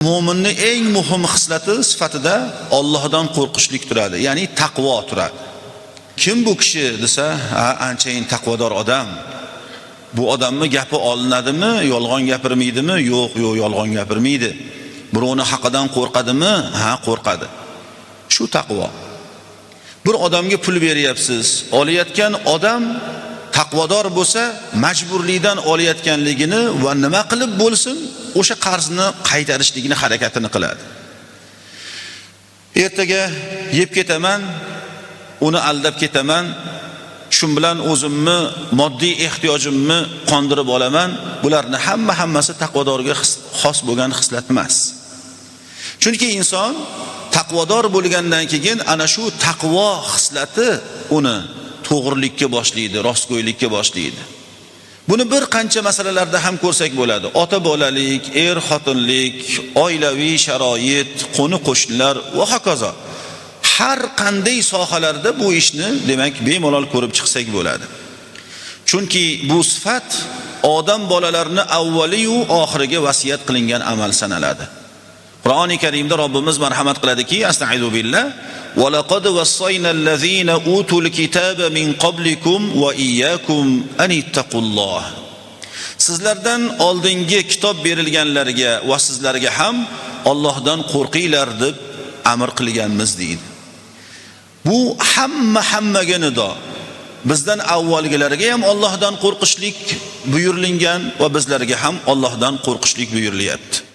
Mo'minning eng muhim xislati sifatida Allohdan qo'rqishlik turadi, ya'ni taqvo turadi. Kim bu kishi desa, ha, anchayin taqvodor odam. Bu odamni gapi olinadimi, yolg'on gapirmaydimi? Yo'q, yo'q, yolg'on gapirmaydi. Birovni haqidan qo'rqadimi? Ha, qo'rqadi. Shu taqvo. Bir odamga pul beryapsiz, olayotgan odam taqvodor bo'lsa, majburlikdan olayotganligini va nima qilib bo'lsin, o'sha qarzni qaytarishligini harakatini qiladi. Ertaga yeb ketaman, uni aldab ketaman, shu bilan o'zimni moddiy ehtiyojimni qondirib olaman. Bularni hammasi taqvodorga xos bo'lgan xislat emas. Chunki inson taqvodor bo'lgandan keyin ana shu taqvo xislati uni to'g'rilikka boshlaydi, rostgo'ylikka boshlaydi. Buni bir qancha masalalarda ham ko'rsak bo'ladi. Ota bolalik, er xotinlik, oilaviy sharoit, qo'ni qo'shnilar va hokazo. Har qanday sohalarda bu ishni demak bemalol ko'rib chiqsak bo'ladi. Chunki bu sifat odam bolalarini avvali-yu oxiriga vasiyat qilingan amal sanaladi. Qur'oni Karimda Robbimiz marhamat qiladiki, astaizu billah, va laqad vassaynallazina utul kitaba min qablikum va iyyakum an ittaqulloh. Sizlardan oldingi kitob berilganlarga va sizlarga ham Allohdan qo'rqinglar deb amr qilganmiz deydi. Bu hammaga nido. Bizdan avvalgilarga ham Allohdan qo'rqishlik buyurilgan va bizlarga ham Allohdan qo'rqishlik buyurilyapti.